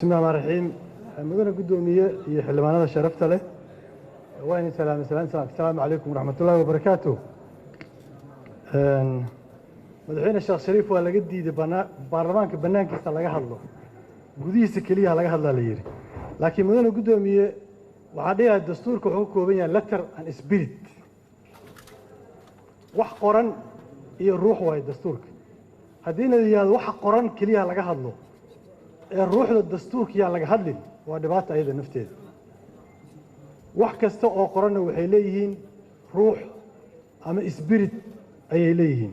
Bismillahi raxmaan raxiim. Mudane guddoomiye iyo xildhibaanada sharafta leh, waa idin salaamay. Asalaamu calaykum waraxmatullaahi wabarakaatu. Madaxweyne Sheekh Shariif waa laga diiday baarlamaanka bannaankiisa laga hadlo, gudihiisa keliya laga hadlaa la yidhi. Laakiin mudane guddoomiye, waxaa dhigayaa dastuurka wuxuu ka kooban yahay letter and spirit, wax qoran iyo ruux waaye dastuurka. Haddii la yidhahdo waxa qoran keliya laga hadlo ee ruuxda dastuurka yaan laga hadlin, waa dhibaata ayada nafteeda. Wax kasta oo qoranna waxay leeyihiin ruux ama spirit ayay leeyihiin.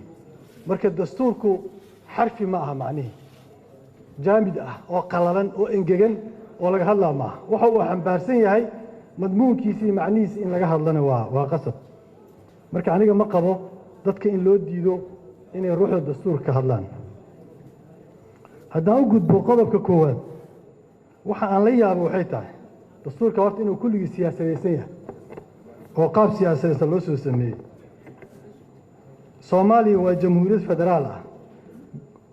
Marka dastuurku xarfi ma aha, macnihii jaamid ah oo qalalan oo engegan oo laga hadlaa maaha. Waxa uu xambaarsan yahay madmuunkiisa iyo macnihiisa in laga hadlana waa qasab. Marka aniga ma qabo dadka in loo diido inay ruuxda dastuurka ka hadlaan. Haddaan u gudbo qodobka koowaad, waxa aan la yaabo waxay tahay dastuurka horta inuu kulligii siyaasadaysan yahay oo qaab siyaasadaysan loo soo sameeyey. Soomaaliya waa jamhuuriyad federaal ah,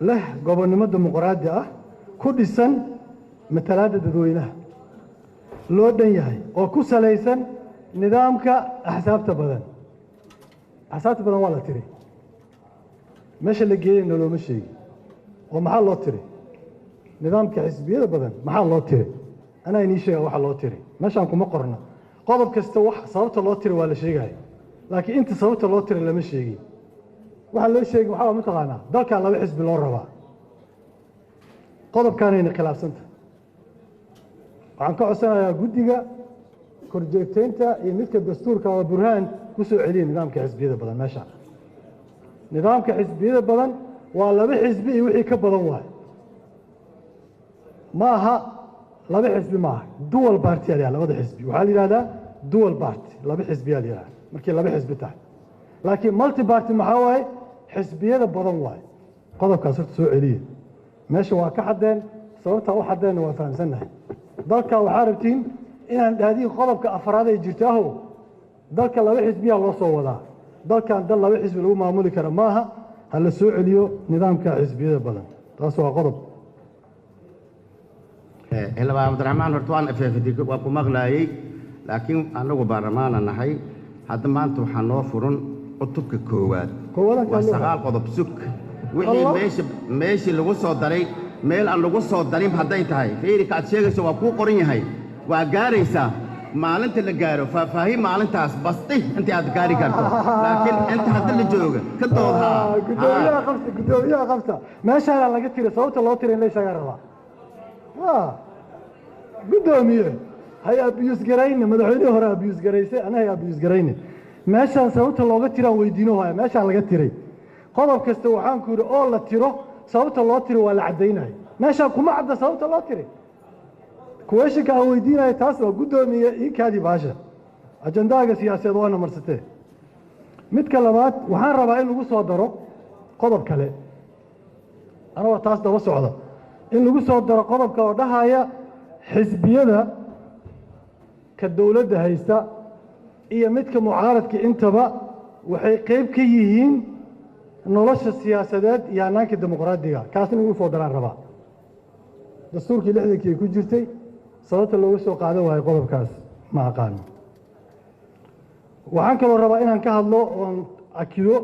leh gobonnimo dimuqraadi ah, ku dhisan matalaadda dadweynaha loo dhan yahay oo ku salaysan nidaamka axsaabta badan. Axsaabta badan waa la tiri, meesha la geeyeyna looma sheegi. Oo maxaa loo tiri nidaamka xisbiyada badan? Maxaa loo tiri? Anaa inii sheega waxa loo tiri. Meeshaan kuma qorna. Qodob kasta wax sababta loo tiri waa la sheegaya, laakiin inta sababta loo tiri lama sheegin. Waxaa loo sheegin waxaa mataqaanaa dalkan laba xisbi loo rabaa. Qodobkaanayna khilaafsanta. Waxaan ka codsanayaa guddiga korjoogteynta iyo midka dastuurka oo burhaan ku soo celiya nidaamka xisbiyada badan meesha. Nidaamka xisbiyada badan waa laba xisbi iyo wixii ka badan waay, ma aha laba xisbi maaha. Dual party aa la yihahda labada xisbi, waxaa la yihahdaa dual party, laba xisbiyaa la yihahda markii laba xisbi tahay. Laakiin multi party maxaa waaye? Xisbiyada badan waaye. Qodobkaas horta soo celiya. Meesha waa ka xaddeen, sababtaa u xaddeenna waa fahamsannahay. Dalka waxaa rabtiin inaan dhahdiin qodobka afraad ay jirtaaho dalka laba xisbiyaa loo soo wadaa. Dalkan dal laba xisbi lagu maamuli kara maaha. Ha la soo celiyo nidaamka xisbiyada badan. Taas waa qodob. Xildhibaan Cabdiraxmaan, horta waan afeefetay, waa ku maqlaayey, laakiin annagu baarlamaana nahay. Hadda maanta waxaa noo furan cutubka koowaad. Koowaadaan waa kaa loo 9 qodob. Sug wixii Allah. Meeshii lagu soo daray, meel aan lagu soo darin hadday tahay, fiirika aad sheegayso waa kuu qoran yahay, waa gaaraysaa maalinta la gaaro faahfaahin maalintaas basti intii aad gaari karto, laakiin inta hadda la jooga ka dood haa. Guddoomiyaha qabta, guddoomiyaha qabta. Meeshaanaa laga tira, sababta loo tira in la sheegaa rabaa. Guddoomiye, hay abuse garayne. Madaxweynihii hore abuse garaysay, ana hay abuse garayne. Meeshaan sababta looga tiraan weydiino haya. Meeshaan laga tiray qodob kasta waxaan ku yidhi oo la tiro, sababta loo tiro waa la caddaynaya. Meeshaan kuma cadda sababta loo tiray. Questionka aan weydiinaya taas waa. Guddoomiye, ii kaadi baasha, ajandaaga siyaasadeed waana marsatee. Midka labaad, waxaan rabaa in lagu soo daro qodob kale, anagoo taas daba socda, in lagu soo daro qodobka oo dhahaya xisbiyada ka dowladda haysta iyo midka mucaaradka intaba waxay qayb ka yihiin nolosha siyaasadeed iyo hannaanka dimuqraadiga. Kaas in lagu soo daraan rabaa. Dastuurkii 60-kii ay ku jirtay, sababta looga soo qaadan waayo qodobkaas ma aqaano. Waxaan kaloo rabaa inaan ka hadlo oon akido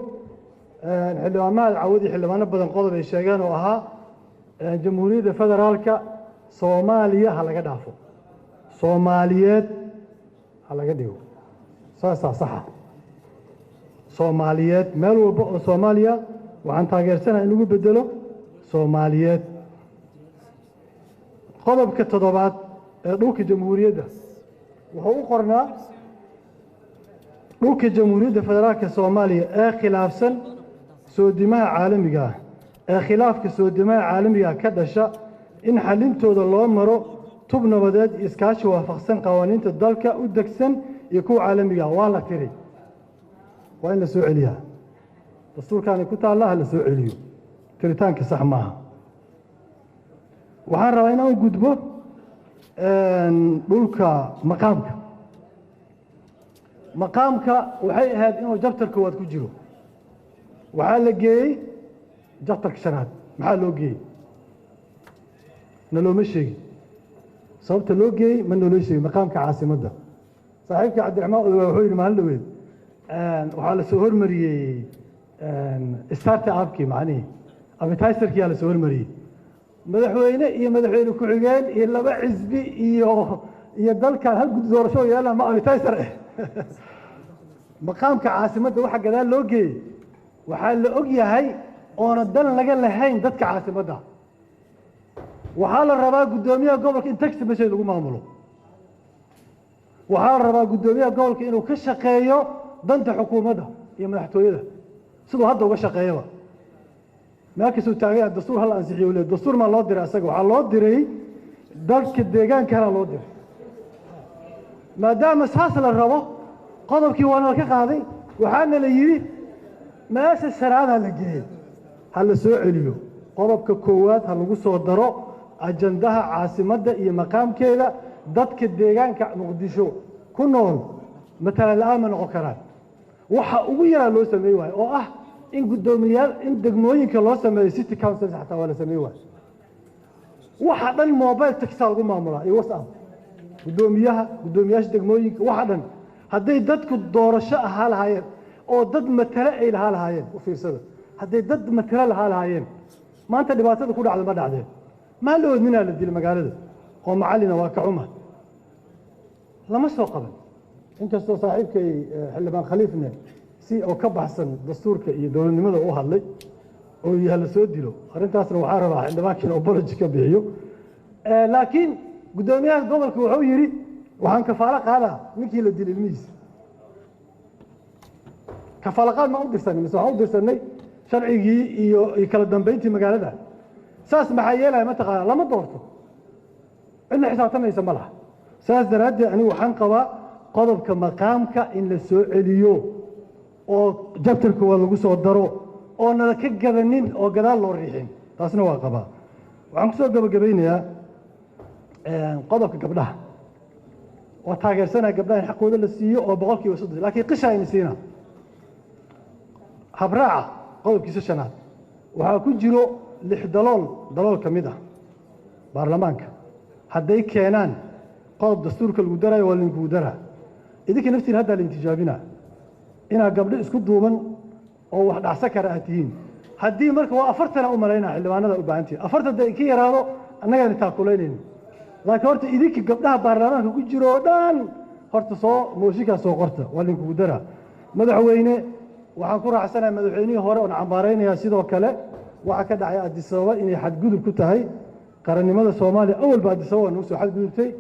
xildhibaan Mahad Cawad iyo xildhibaano badan qodob ay sheegeen oo ahaa Jamhuuriyadda Federaalka Soomaaliya ha laga dhaafo, Soomaaliyeed ha laga dhigo. Saasaa saxa, Soomaaliyeed. Meel walba oo Soomaaliya waxaan taageersanahay in lagu bedelo Soomaaliyeed. Qodobka toddobaad ee dhulka jamhuuriyadda wuxuu u qornaa: dhulka Jamhuuriyadda Federaalka Soomaaliya ee khilaafsan soodimaha caalamiga ah, ee khilaafka soodimaha caalamiga ah ka dhasha, in xalintooda loo maro tub nabadeed iyo iskaashi waafaqsan qawaaniinta dalka u degsan iyo kuwa caalamiga ah. Waa la tiri, waa in la soo celiyaa. Dastuurkaanay ku taalla, ha la soo celiyo, tiritaanka sax maaha. Waxaan rabaa inaan u gudbo dhulka maqaamka. Maqaamka waxay ahayd inuu chapter koowaad ku jiro, waxaa la geeyey chapterka shanaad. Maxaa loo geeyey? Na looma sheegin. Sababta loo geeyey ma naloo sheegin maqaamka caasimadda. Saaxiibka Cabdiraxmaan Odowa wuxuu yidhi maalin dhaweed waxaa la soo hormariyey starta upkii, macnihii appetizerkiyaa la soo hormariyey. Madaxweyne iyo madaxweyne ku-xigeen iyo laba xisbi iyo dalkan hal guddi doorasho yeelana ma appetizer eh. Maqaamka caasimadda waxa gadaal loo geeyey waxaa la og yahay oona dan laga lahayn dadka caasimadda. Waxaa la rabaa guddoomiyaha gobolka in text message lagu maamulo. Waxaa la rabaa guddoomiyaha gobolka inuu ka shaqeeyo danta xukuumadda iyo madaxtooyada siduu hadda uga shaqeeyaba. Meel kastuu taagaya dastuur hala ansixiyo le. Dastuur maa loo diray asaga? Waxaa loo diray dadka deegaankana loo diray. Maadaama saas la rabo, qodobkii waana la ka qaaday, waxaana la yidhi meesha sharaadaa la geeyey. Ha la soo celiyo qodobka koowaad, ha lagu soo daro ajandaha caasimadda iyo maqaamkeeda. Dadka deegaanka Muqdisho ku nool matala la-aan ma noqon karaan. Waxa ugu yaraa loo sameey waayo oo ah in guddoomiyaal in degmooyinka loo sameeyo city councils xataa waa la sameey waayo. Waxa dhan mobile textaa lagu maamulaa iyo WhatsApp. Guddoomiyaha, guddoomiyaasha degmooyinka, waxa dhan hadday dadku doorasho ahaa lahaayeen oo dad matale ay lahaa lahaayeen, u fiirsada, hadday dad matale lahaa lahaayeen, maanta dhibaatada ku dhacda ma dhacdeen. Maa la ninaa la dilay magaalada oo macallina, waa ka xuma, lama soo qaban. Inkastoo saaxiibkay xildhibaan Khaliifne si oo ka baxsan dastuurka iyo dowladnimada u hadlay oo yaha la soo dilo, arrintaasna waxaa rabaa xildhibaankiina apology ka bixiyo. Laakiin guddoomiyaha gobolka wuxuu yidhi waxaan kafaalo qaadaa ninkii la dilay ilmihiisa. Kafaalo qaad maan u dirsanay mise waxaan u dirsanay sharcigii iyo kala dambeyntii magaalada? Saas maxaa yeelaya? Mataqaana lama doorto, cidna xisaabtamaysa ma laha. Saas daraaddeed anigu waxaan qabaa qodobka maqaamka in la soo celiyo oo chapterka waa lagu soo daro oo nala ka gadanin oo gadaal loo riixin. Taasna waa qabaa. Waxaan kusoo gabagabaynayaa qodobka gabdhaha. Waa taageersanaya gabdhaha in xaqooda la siiyo oo 30%, laakiin qisha ayna siina. Habraaca qodobkiisa shanaad waxaa ku jiro lix dalool dalool ka mid ah baarlamaanka hadday keenaan qodob dastuurka lagu daraayo, waa lainkugu daraa. Idinka naftiin haddaa lain tijaabinaa inaad gabdho isku duuban oo wax dhacsan kara aad tihiin. Haddii marka waa 40-a u malaynaa xildhibaanada u baahan tihiin, 40 da ka yaraado annagaan taakulaynayno. Laakiin horta idinka gabdhaha baarlamaanka ku jiro oo dhan horta soo mooshinkaas soo qorta, waa lainkugu daraa. Madaxweyne, waxaan ku raacsanahay madaxweynihii hore oon cambaaraynayaa sidoo kale waxaa ka dhacay Addis Ababa inay xadgudub ku tahay qarannimada Soomaaliya. Awalba Addis Ababa waa nagu soo xadgudubtay,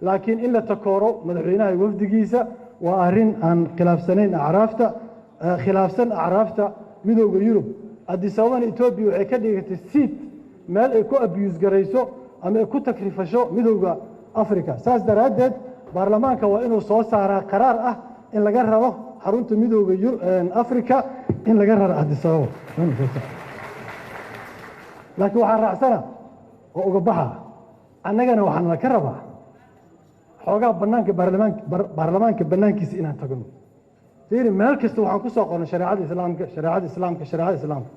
laakiin in la takooro madaxweynaha iyo wafdigiisa waa arrin aan khilaafsanayn acraafta, khilaafsan acraafta Midowda Yurub. Addis Ababana Etoobiya waxay ka dhigatay seat, meel ay ku abuse garayso ama ay ku takrifasho Midowda Africa. Saas daraaddeed baarlamaanka waa inuu soo saaraa qaraar ah in laga raro xarunta Midowda Africa, in laga raro Addis Ababa. Laakiin waxaa raacsana oo uga baxa, annagana waxaan la ka rabaa xoogaa banaanka baarlamaanka, baarlamaanka banaankiisa inaan tagno. Fiiri, meel kasta waxaan ku soo qornay shareecada Islaamka, shareecada Islaamka, shareecada Islaamka.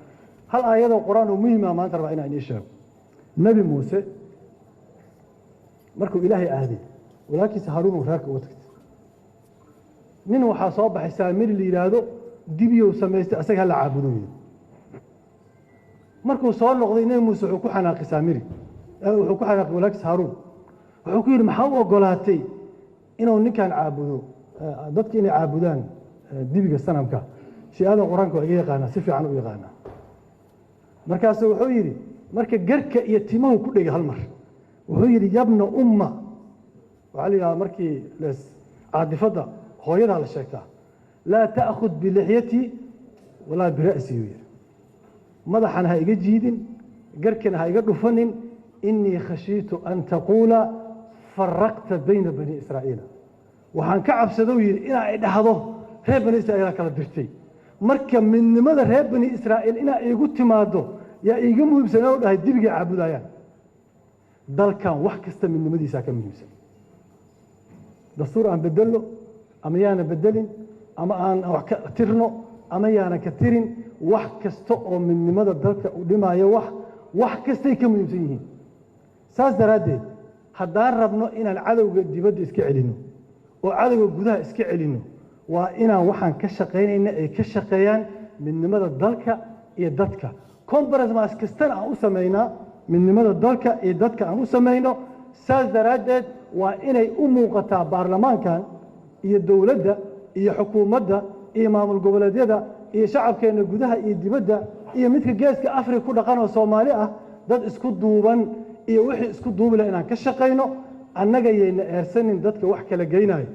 Hal aayadoo Qur-aan oo muhiima maanta rabaa inaan inii sheego. Nebi Muuse markuu Ilaahay aaday, walaalkiisa Haaruun uu reerka uga tagtay. Nin waxaa soo baxay Saamiri la yidhaahdo, dibiyow samaystay, asaga hala caabudo yidhi. Markuu soo noqday Nebi Muuse wuxuu ku xanaaqay Saamiri, wuxuu ku xanaaqay walaalkiisa Haaruun. Wuxuu ku yidhi, maxaa u ogolaatay inuu ninkan caabudo, dadka inay caabudaan dibiga sanamka? Shiicada Qur-aanka waa iga yaqaanaa, si fiican u yaqaanaa. Markaasuu wuxuu yidhi, marka garka iyo timahu ku dhegay hal mar, wuxuu yidhi yabna umma. Waxaa la yidhahdaa markii les caadifadda hooyadaa la sheegtaa, laa ta'khud bilixyatii walaa bira'si, yuu yidhi, madaxana ha iga jiidin, garkana ha iga dhufanin. Inii khashiitu an taquula faraqta bayna bani Israa'iila. Waxaan ka cabsadou yidhi inaa ay dhahdo reer Bani Israa'iila kala dirtay. Marka midnimada reer Bani Israa'iil inaa iigu timaado yaa iiga muhiimsan oo dhahay dibigay caabudayaan. Dalkan wax kasta midnimadiisaa ka muhiimsan. Dastuur aan bedelno ama yaana bedelin, ama aan wax ka tirno ama yaanan ka tirin, wax kasta oo midnimada dalka u dhimaayo wax kastay ka muhiimsan yihiin. Saas daraaddeed Haddaan rabno inaan cadowga dibadda iska celinno oo cadowga gudaha iska celinno, waa inaan waxaan ka shaqaynayna ay ka shaqeeyaan midnimada dalka iyo dadka. Compromise kastana aan u samaynaa midnimada dalka iyo dadka aan u samayno. Saas daraaddeed waa inay u muuqataa baarlamaankan iyo dowladda iyo xukuumadda iyo maamul goboleedyada iyo shacabkeenna gudaha iyo dibadda iyo midka Geeska Afrika ku dhaqan oo Soomaali ah, dad isku duuban iyo wixii isku duubi leh inaan ka shaqayno. Annaga yayna eersanin dadka wax kala geynayo,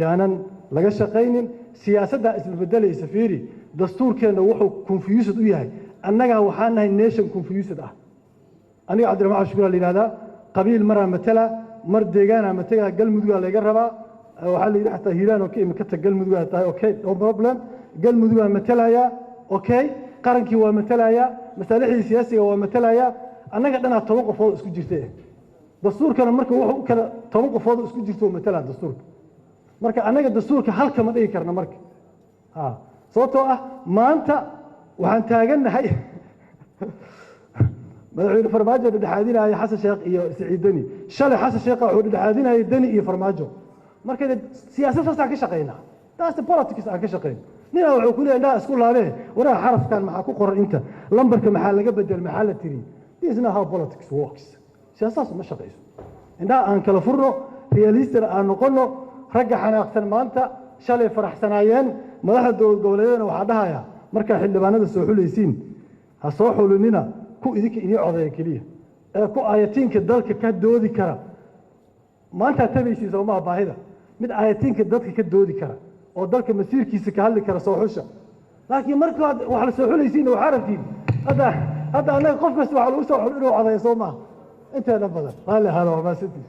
yaanan laga shaqaynin siyaasaddaa isbebedelaysa. Fiiri, dastuurkeenna wuxuu confused u yahay. Annagaa waxaan nahay nation confused ah. Aniga Cabdiraxmaan Cabdishakuur la yidhahdaa, qabiil maraa matala, mar deegaanaa matala. Galmudugaa laga rabaa. Waxaa la yidhi xataa Hiiraan oo ka imi ka tag, Galmudugaa tahay. Okay, no problem, Galmudugaa matalayaa. Okay, qarankii waa matalayaa, masaalixdii siyaasiga waa matalayaa. Annaga dhanaa 10 qofood isku jirta. Dastuurkana marka wuxuu u kala 10 qofood isku jirto oo matalaa dastuurka. Marka annaga dastuurka halka ma dhigi karna marka ha, sababtoo ah maanta waxaan taagannahay madaxweyne Farmaajo dhedhexaadinaya Xasan Sheekh iyo Siciid Deni. Shalay Xasan Sheekha wuxuu dhedhexaadinayay Deni iyo Farmaajo. Marka siyaasad saasaan ka shaqaynaa, taas politics aan ka shaqayno. Ninaa wuxuu ku leeyahay indhaha isku laabee, waraa xarafkan maxaa ku qoran, inta lambarka maxaa laga bedel, maxaa la tiri? This is not how politics works. Siyaasaddaas ma shaqayso. Indhaha aan kala furno, realistic-na aan noqono. Ragga xanaaqsan maanta shalay faraxsanaayeen. Madaxda dowlad goboleedyadana waxaa dhahayaa, markaa xildhibaanada soo xulaysiin, ha soo xulinina ku idinka inii codeeya keliya ee ku aayatiinka dalka ka doodi kara. Maantaa tabaysiin soomaha baahida mid aayatiinka dadka ka doodi kara oo dalka masiirkiisa ka hadli kara soo xusha. Laakiin markaad wax la soo xulaysiinna waxaa rabtiin hadda annaga qof kasta waxaa lagu soo xul inuu codeeyo, soo maaha? Inteena badan raalli ahaada, waa maasantiis.